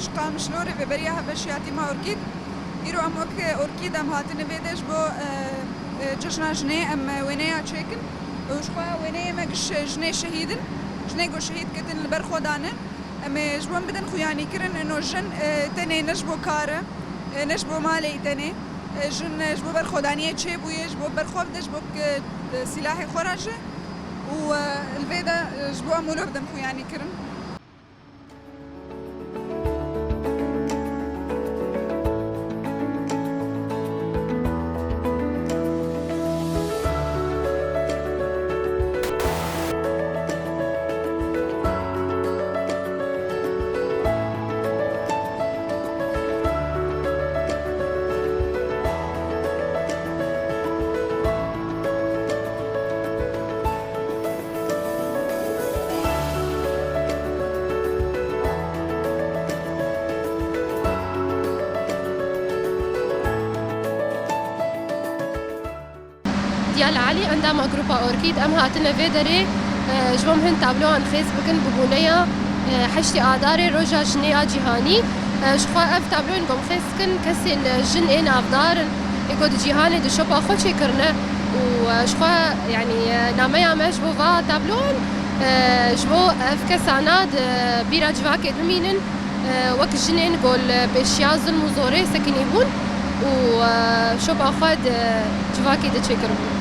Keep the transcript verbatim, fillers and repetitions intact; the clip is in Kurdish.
Ji Qamişlo, rêveberiya Hevbeşiya Tîma Orkîd. Îro em wek Orkîd em hatine vê de ji bo, e, e, Cejna Jinê em, e, wêneya çêkin. Û ji xwe wêneyê me giş jinê şehîd in. Jinê ku şehîd ketin li ber xwe dane. Em ê ji wan bidin xuyanîkirin. Ino jin, e, tenê ne ji bo kar e, e, ne ji bo malê yî tenê. E, jin, e, ji bo berxwedaniyê çêbûye, ji bo berxwe bide, ji bo, e, sîlahê xwe re jî. Û, e, li vê de, e, ji bo em wilo bidin xuyanîkirin. Diyal Elî, endama Grupa Orkîd, em hatine vê derê, e, ji bo em hin tabloyan xêz bikin, bi bûneya, e, heştê Adarê, Roja Jinê ya Cîhanî. E, ji xwe ev tabloyên ku em xêz dikin, kesên, e, jin ê navdar in, ê ku di cîhanê di şopa xwe çêkirine û, e, ji xwe, yanî, e, nameya me ji bo va tabloyan, e, ji bo ev kesana di bîra civakê bimînin. E, wek jinên ku li pêşiya zilm û zorê sekinî bûn û, e, şopa xwe di civakê de çêkiribûn.